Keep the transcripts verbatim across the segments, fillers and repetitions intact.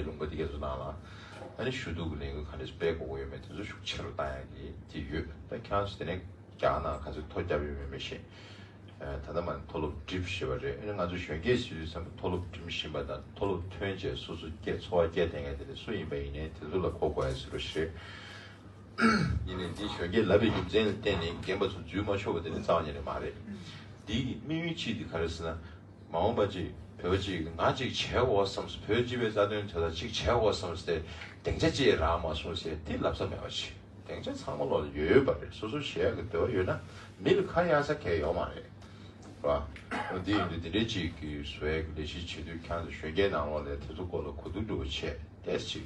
ལུང་པ་དེ་གས་ཚོ་ནང་ལ་ཨ་ནི་ཞུ་གཏུག་གི་ལས་འགུལ་ག་འདྲས་སྤེལ་དགོས་ཀྱི་ཡོད་མེད་དེ་ཚོ་ཤུགས་ཆེ་རུ་བཏང་ཡག་གི་དེ་ཡོད། ད་ཁྱེད་རང་ཚོ་དེ་ནས་རྒྱ་གར་ནང་ག་ཚོད་ཐོ་བརྒྱབ་ཡོད་མེད་མི་ཤེས། ད་ལྟ་མ་ནས་མཐོ་སློབ་འགྲིམ་བཞིན་པ་རེད། ཨ་ནི་ང་ཚོ་གཞོན་སྐྱེས་ཚོས་བསམ་པ་མཐོ་སློབ་འགྲིམ་བཞིན་པ་དང་མཐོ་སློབ་ཐོན་རྗེས་སོ་སོ་སྐྱེ་འཚོ་བ་སྐྱེལ་བསྡད་མཁན་དེ་འདྲ་སུ་ཡིན་པ་ཡིན་ནའི་དེ་ཚོ་ལ་གོ་དགོས་ཡ་ཟེར་བ་ཞིག་རེད། ཡིན་ནའི་འདི་གཞོན་སྐྱེས་ལབ་པའི་རྒྱུ་མཚན་ལ་བརྟེན་ནས་རྒན་པ་ཚོ་འཛུལ་མ་ཆོག་པ་དེ་ནི་རྩ་བ་ཉིད་ནས་མ་རེད། འདིའི་དམིགས་ཡུལ་གཅིག་དེ་ག་རེ་ཟེར་ན། མ་འོངས་པ་ཅིག་བོད་པ་ཅིག་ང་ཅིག་བྱེད་དགོས་བསམས། བོད་སྤྱི་པའི་རྩ་དོན་དོན་དག་ཅིག་བྱེད་དགོས་བསམས་ཏེ་སྡིངས་ཆ་ཅིག་རག་མ་སོང་ཟེར་དེ་ལབ་ས་མེད་པ་ཅིག་སྡིངས་ཆ་ཚང་མ་ལོག་ཡོད་ཡོད་པ་རེད། སོ་སོ་བྱེད་ཡག་གི་འདོད་པ་ཡོད་ན་མི་ལ་ཁ་གཡར་ས་གང་ཡང་ཡོད་མ་རེད། རེད་བ། འདི་ཡིན་དུས་འདི་འདྲའི་ཅིག་གི་བཟོ་ཡག་གི་ལས་གཞི་བྱེད་དུས་ཁྱེད་ཚོ་གཞོན་སྐྱེས་ནང་ལོགས་ལ་དེ་ཚོ་སྐོར་ལ་གོ་བསྡུར་འདྲ་བོ་བྱས་ཏེ་ཅིག་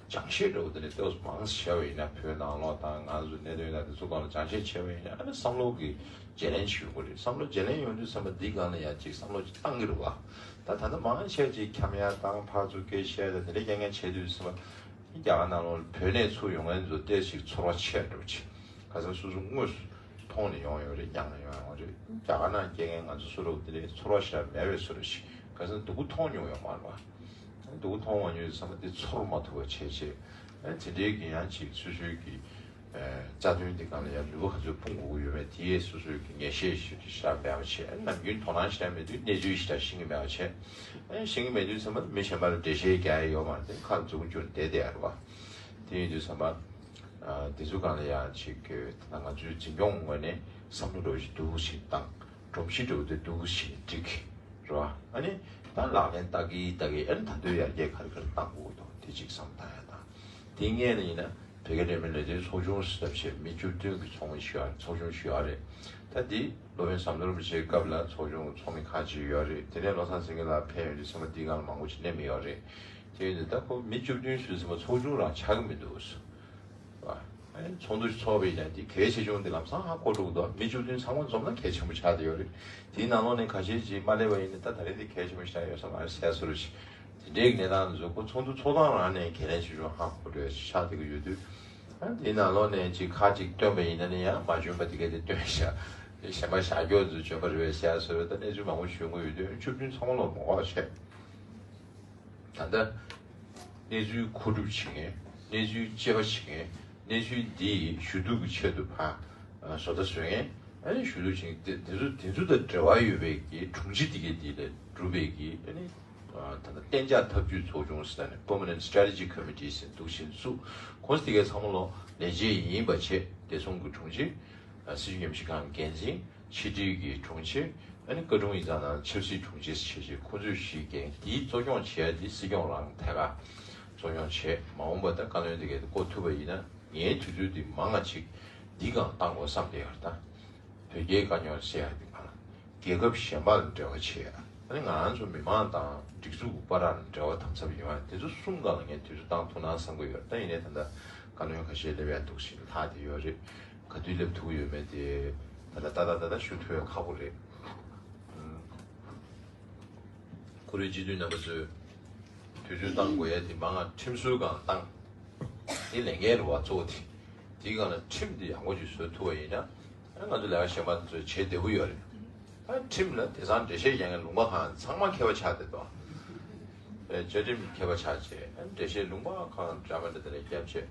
སྦྱང་བཤད་འདྲ་བོ་དེ་འདྲ་ཏོག་ཙམ་མང་ཙམ་བྱས་པ་ཡིན་ན་བོད་ནང་ལོགས་དང་ང་ཚོ་གནད་དོན་དང་དེ་ཚོ་སྒང་ལ་སྦྱང་བཤད་བྱས་པ་ཡིན་ན་ཨ་ནི་བསམ་བློ་གི་བརྗེ་ལེན་ཞིག་ཡོང་གི་རེད། བསམ་བློ་བརྗེ་ལེན་ཡོང་དུས་ཙམ་པ་འདི་སྒང་ལ་ཡང་ཅིག་བསམ་བློ་ཅིག་བཏང་གི་རེད་བ། ད་ད་ལྟ་མང་ཆེ་ཅིག་འཁྱམ་ཡག་དང་ཕར་ཚུར་སྐད་བཤད་དང་དེ་འདྲ་རྐྱང་རྐྱང་བྱས་དུས་ཙམ་པ། རྒྱ་གར་ནང་ལོགས་བོད་ནས་ཚུར་ཡོང་མཁན་ཚོ་ཏོག་ཙམ་ཚོར་བ་ཆེ་འགྲོ་ཆེ། ཁ་སང་སོ་སོ་དངོས་སུ་མཐོང་ནས་ཡོང་ཡོད་རེད། མྱངས་ནས་ཡོང་ཡོད་རེད། རྒྱ་གར་ནང་སྐྱེས་མཁན་ང་ཚོ་སུ་རུ་དེ་འདྲའི་ཚོར་བ་ཞེ་དྲག་མེད་པའི་བཟོ་འདྲ་ཞིག་ཁ་སང་སྡུག་པོ་མཐོང་མྱོང་ཡོད་མ་རེད་བ། སྡུག་པོ་མཐོང་མ་མྱོང་དུས་ཙམ་པ་འདི་ཚོར་མ་ཐུབ་པ་བྱས་བྱས། དེ་འདྲའི་གི་ཡང་ཅིག་སོ་སོའི་གི་རྩ་དོན་འདི་སྒང་ལ་ཡང་ནུས་པ་ག་ཚོད་སྤུངས་དགོས་ཀྱི་ཡོད་མེད་དེ་སོ་སོའི་གི་ངེས་ཤེས་ཞེ་དྲག་མེད་པ་བྱས། ནམ་རྒྱུན་དོ་སྣང་ཞེ་དྲག་མེད་དུས་གནས་ཚུལ་ཞེ་དྲག་ཤེས་ཀྱི་མེད་པ་བྱས། ཤེས་ཀྱི་མེད་དུས་ཙམ་པ་མི་གཞན་པ་ལ་འགྲེལ་བཤད་རྒྱག་ཡ་ཡོད་མ་རེད། ཁ་མཛུབ་གུ་བསྒྱུར་བསྡད་བསྡད་ཡ་རེད་བ། དེ་ཡིན་དུས་ཙམ་པ། དེ་ཚོ་སྒང་ལ་ཡང་ཅིག་གི་ད་ང་ཚོའི་འཛིན་སྐྱོང་ངོས་ནས་བསམ་བློ་འདྲ་བོ་ཞིག་འདུག་ཞིག་བཏང་། སྒྲོམ་གཞི་འདྲ་བོ་དེ་འདུག་ཞིག་འགྲིག་རེད་བ། ཨ་ནི་ད་ལག་ལེན་བསྟར་གི་བསྟར་གི་ཨ་ནི་ད་དུང་ཡར་རྒྱས་ག་རེ་ག་རེ་བཏང་དགོས་འདུག་དེ་ཅིག་བསམ་བཏང་ཡ་དང་། དེ་སྔོན་ལ་ཡིན་ན་བོད་སྐད་འདྲ་མིན་ལས་དོན་ཚོགས་ཆུང་ཟེར་བ་ཞིག་མི་བཅུ་བདུན་གྱི་ཚོགས་མི་ཞིག་ཡོད་རེད། ཚོགས་ཆུང་ཞིག་ཡོད་རེད། ད་འདི་སློབ་དཔོན་ཟམ་གདོང་རིན་པོ་ཆེའི་སྐབས་ལ་ཚོགས་ཆུང་ཚོགས་མི་ཁག་ཅིག་ཡོད་རེད། དེ་ནས་བློ་བཟང་སེང་གེ་ལགས་ཕེབས་ཡོང་དུས་ཚང་མ་འདི་སྒང་ལ་མང་པོ་ཅིག་སླེབས་ཡོད་རེད། དེ་ཡིན་དུས་ད་ཁོ་མི་བཅུ་བདུན་ཟེར་དུས་ཙམ་པ་ཚོགས་ཆུང་རང་ཆགས་ཀྱི་མི་འདུག་ཟེར་བ། ཨ་ནི་ཚོགས་འདུ་ཚོགས་པ་ཡིན་ན་འདི་གལ་ཆེ་ཆུང་འདི་ལམ་སང་ཧ་གོ་འགྲོ་གི་འདུག་མི་བཅུ་བདུན་ཚང་མ་འཛོམས་ན་གལ་ཆེན་པོ་ཆགས་བསྡད་ཡོད་རེད། དེའི་ནང་ལོགས་ནས་ཁ་ཤས་ཅིག་མ་སླེབས་པ་ཡིན་ན་ད་ད་རེས་འདི་གལ་ཆེན་པོ་ཞིག་ཆགས་ཡོད་ས་མ་རེད་ཟེར་བཟོ་འདྲ་ཞིག་དེ་འདྲའི་གནས་སྟངས་འདི་ཚོ་ཁོ་ཚོགས་འདུ་ཚོགས་སྟངས་རང་ནས་གལ་གནད་ཆེ་ཆུང་ཧ་གོ་འགྲོ་ཡ་ཞིག་ཆགས་བསྡད་ཀྱི་ཡོད་དུས། ཨ་ནི་དེའི་ནང་ལོགས་ནས་ཅིག་ཁ་ཅིག་བཏོན་པ་ཡིན་ན་ནི་ཡང་མ་འཇོན་པ་དེ་གས་དེ་བཏོན་བཞག་གཞན་པ་བཞག་རྒྱུ་ཚོ་འཇོན་པ་རེད་པས་ཟེར་ཡ་བཟོ་འདྲ། ད་གནས་ཚུལ་མང་པོ་ཞིག་ཡོང་གི་ཡོད་དུས་བཅུ་བདུན་ཚང་མ་ལོག་མ་གོ་བ་བྱས། ད་ལྟ་གནས་ཚུལ་མཁོ་སྒྲུབ་བྱེད་མཁན། གནས་ཚུལ་དཔྱད་པ་བྱེད་མཁན། གནས་ཚུལ་འདི་ཞུ་གཏུག་གི་ཆེད་དུ་ཕར་ཨ་བཟོ་ལྟ་བཟོ་མཁན། ཨ་ནི་ཞུ་གཏུག་བྱེད་མཁན་དེ་དེ་ཚོ་དེ་ཚོ་དང་འབྲེལ་བ་ཡོད་པའི་གི་དྲུང་ཆེ་དེ་གའི་འདི་ལ་གྲུབ་པའི་གི་ཨ་ནི་ཨ་ད་ལྟ་གཏན་འཇགས་ཐབས་ཇུས་ཚོགས་ཆུང་ཟེར་ནས་Permanent Strategy Committee ཟེར་འདུག་བཞིན་བཙུགས། ཁོང་ཚོ་དེ་གའི་ཚང་མ་ལོ་ལས་བྱེད་ཡིན་པ་བྱས། བདེ་སྲུང་གི་དྲུང་ཆེ། ཨ་སྲིད་བྱུས་ཉམས་ཞིབ་ཁང་འགན་འཛིན། ཕྱི་དྲིལ་གྱི་དྲུང་ཆེ། ཨ་ནི་བཀའ་དྲུང་ཡིག་ཚང་ནང་ཆབ་སྲིད་དྲུང་ཆེ་བྱས་རྗེས་ཁོང་ཚོས་གཞི་འགན་དེའི་གཙོ་སྐྱོང་བྱས་ཏེ་སྲིད་སྐྱོང་རང་ཐད་ཀར་གཙོ་སྐྱོང་བྱས། མ་འོངས་པ་ད་བཀའ་བློན་དེ་གས་བསྐོ་ཐུབ་པ་ཡིན་ན་ངའི་དུས་ཚོད་འདི་མང་ང་ཅིག་འདི་སྒང་བཏང་དགོས་བསམ་བསྡད་ཡོད་རེད། ད་བོད་རྒྱའི་དཀའ་རྙོག་སེལ་ཡག་འདི་སྒང་ལ་རྒྱལ་ཁབ་གཞན་པ་ལ་འབྲེལ་བ་བྱེད་ཡག་ཨ་ནི་ང་རང་ཚོ་མི་མང་དང་སྒྲིག་འཛུགས་ཀྱི་བར་ལ་འབྲེལ་བ་དམ་ཟབ་ཡོང་ཡག་དེ་ཚོ་གསུམ་སྒང་ལ་ངས་དུས་ཚོད་བཏང་ཐུབ་ན་བསམ་གྱི་ཡོད་རེད། ད་ཡིན་ནའི་ད་ལྟ་བཀའ་བློན་ཁ་ཤས་སླེབས་ཡག་འདུག་ཞིག་ལྷག་བསྡད་ཡོད་རེད། ག་དུས་སླེབས་ཐུབ་ཀྱི་ཡོད་མེད་དེ་ད་ལྟ་ཏག་ཏག་ཏག་ཏག་ཞུ་ཐུབ་ཡ་ཁག་པོ་རེད། ཨུམ། ཁོ་རེ་སྤྱི་འཐུས་རྣམ་པ་ཚོས་དུས་ཚོད་བཏང་དགོས་ཡ་དེ་མང་ང་ཁྲིམས་སྲོལ་སྒང་བཏང་། དེ་ལས་འགན་རེད་བ། གཙོ་བོ་དེ་དེའི་སྒང་ལ་ཁྲིམས་དེ་ཡག་པོ་ཅིག་བཟོ་ཐུབ་པ་ཡིན་ན་ཨ་ང་ཚོ་ལས་ཀ་གཞན་པ་ཚོས་བྱེད་བདེ་པོ་ཡོད་རེད། ཨ་ཁྲིམས་ལ་དེང་སང་འགྲེལ་བཤད་རྒྱག་མཁན་ལུང་པ་གང་ཚང་མ་མཁས་པ་ཆགས་བསྡད་དོ། བཅའ་ཁྲིམས་མཁས་པ་ཆགས་བྱས་ཨ་འགྲེལ་བཤད་ལུང་པ་གང་འདྲ་མི་འདྲ་དེ་ལ་བརྒྱབ་བྱས་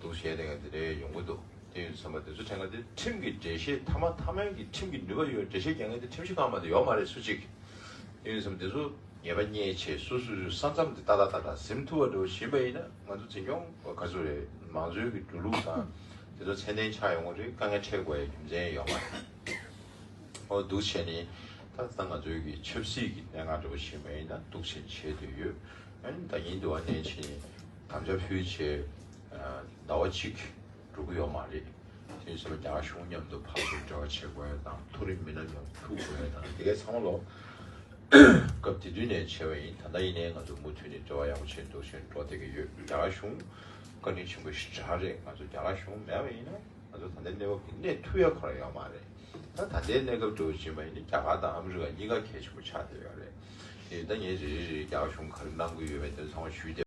འདུག་བྱས་དེ་ག་དེ་འདྲའི་ཡོང་གི་འདུག་དེ་ཡིན་ཙང་མ་དེ་ཚོ་དྲན་ག་དེ་ཁྲིམས་ཀྱི་འགྲེལ་བཤད་མཐའ་མ་མཐའ་མའི་གི་ཁྲིམས་ཀྱི་ནུས་པ་ཡོད་འགྲེལ་བཤད་རྒྱག་མཁན་དེ་ཁྲིམས་ཞིབ་ཁང་མ་གཏོགས་ཡོད་མ་རེད་སུ་གཅིག་དེ་ཡིན་ཙང་དེ་ཚོ་ངེས་པ་རྙེད་བྱས་སོ་སོ་སོའི་ས་མཚམས་དེ་ཏག་ཏག་ཏག་ཏག་ཟིན་ཐུབ་པ་འདྲ་བོ་ཞིག་ཡིན་པ་ཡིན་ན་ང་ཚོ་འཛིན་སྐྱོང་ག་ཚོད་རེད་མང་གཙོའི་གི་འགྲོ་ལུགས་དང་དེ་ཚོ་ཚད་ལྡན་ཆགས་ཡོང་གི་རེད། དཀའ་ངལ་འཕྲད་དགོས་ཡ་རྒྱུ་མཚན་ཡོད་མ་རེད། ཨོ་འདུག་བྱས་ནས་ད་ད་ང་ཚོའི་གི་ཆབ་སྲིད་ཀྱི་གནད་འགག་འདྲ་བོ་ཞིག་ཡིན་པ་ཡིན་ན་འདུག་བྱས་བྱས་བསྡད་ཡོད། ཨ་ནི་ད་ཡིན་འདུག་བ་ནས་ཕྱིན་དམ་བཅའ་ཕུལ་བྱས་ཟླ་བ་གཅིག་འགྲོ་གི་ཡོད་མ་རེད། དེ་ཡིན་ཙང་རྒྱ་གར་གཞུང་མཉམ་དུ་ཕར་ཚུར་འབྲེལ་བ་བྱེད་དགོས་ཡ་དང་མཐོ་རིམ་མི་སྣ་མཉམ་དུ་ཐུག་དགོས་ཡ་དང་དེ་གའི་ཚང་མ་ལོ་སྐབས་དེ་དུས་ནས་བྱས་པ་ཡིན། ད་ལྟ་ཡིན་ནའི་ང་ཚོ་མུ་མཐུད་ནས་འབྲེལ་བ་ཡག་པོ་བྱས་འདུག་བྱས་འགྲོ་བསྡད་ཀྱི་ཡོད། རྒྱ་གར་གཞུང་བཀའ་དྲིན་ཆེན་པོ་ཞེ་དྲག་རེད། ང་ཚོ་རྒྱ་གར་གཞུང་མེད་པ་ཡིན་ན་ང་ཚོ་ད་ལྟའི་གནས་བབ་ཀྱི་གནས་ཐུབ་ཡ་ཁོ་རང་ཡོད་མ་རེད། ད་ད་ལྟའི་གནས་སྐབས་འདྲ་བོ་ཕྱིན་པ་ཡིན་ན་རྒྱ་གར་དང་ཨ་མི་རི་ཀ་གཉིས་ཀ་གལ་ཆེན་པོ་ཆགས་བསྡད་ཡོད་རེད། དེ་ད་ངས་རེ་རེ་རེ་རྒྱ་གར་གཞུང་ག་རེ་གནང་གི་ཡོད་མེད་དེ་ཚང་མ་ཞུས་བསྡད།